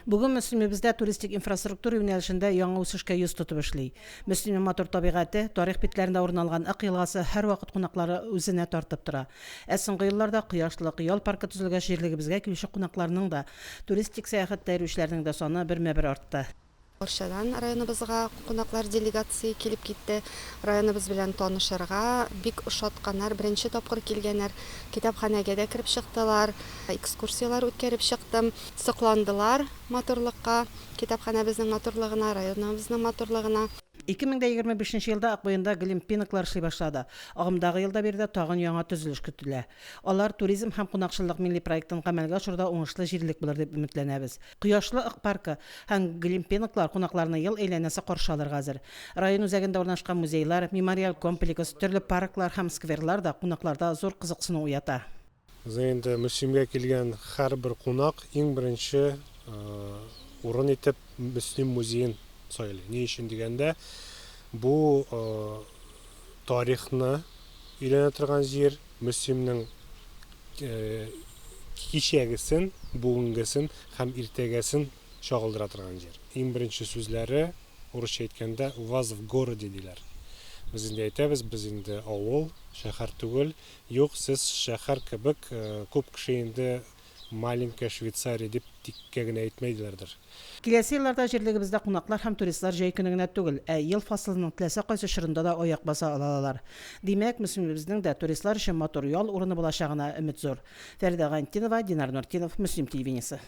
Бүген Мөслимебездә туристик инфраструктура юнәлешендә яңа үсешкә йөз тотып эшли. Мөслимнең матур табигате, тарих битләрендә урын алган Ык елгасы һәрвакыт кунаклары үзенә тартып тора. Ә соңгы елларда Кояшлык ял паркы төзелгәч җирлегебезгә килүче кунакларның да, туристик сәяхәттә йөрүчеләрнең дә саны бермә-бер артты. Арчадан районыбызга кунаклар делегация килеп китте. Районыбыз белән танышырга бик ошатканнар, беренче тапкыр килгәннәр. Китапханәгә дә кереп чыктылар, экскурсияләр үткәреп чыктым. Сокландылар матурлыкка, китапханәбезнең матурлыгына, районыбызның матурлыгына. 2025 нче елда Акбуенда глимпинглар эшли башлады. Агымдагы елда биредә тагын яңа төзелеш көтелә. Алар Туризм һәм кунакчыллык милли проектын гамәлгә ашыруда уңышлы җирлек булыр дип өметләнәбез. Кояшлы Ык паркы һәм глимпинглар кунакларны ел әйләнәсе каршы алырга әзер. Район үзәгендә урнашкан музейлар, мемориаль комплекс, төрле парклар һәм скверлар да кунакларда зур кызыксыну уята. Безнең инде Мөслимгә килгән һәрбер кунак иң беренче урын итеп Мөслим музеен сайлый. Ни өчен дигәндә, бу тарихны өйрәнә торган җир, Мөслимнең кичәгесен, бүгенгесен һәм иртәгәсен чагылдыра торган җир. Иң беренче сүзләре, урысча әйткәндә, вас в городе диләр. Без инде әйтәбез, без инде авыл, шәһәр түгел. Юк, сез шәһәр кебек, күп кеше инде маленькая Швейцария дип тиккә генә әйтмәйделәрдер. Киләсе елларда җирлегебездә кунаклар һәм туристлар җәй көне генә түгел, ә ел фасылының теләсә кайсы чорында да аяк баса алалар. Димәк, Мөслимебезнең дә туристлар өчен матур ял урыны булачагына өмет зур. Фәридә Гайнтдинова, Динар Нуртдинов, Мөслим телевидениесе.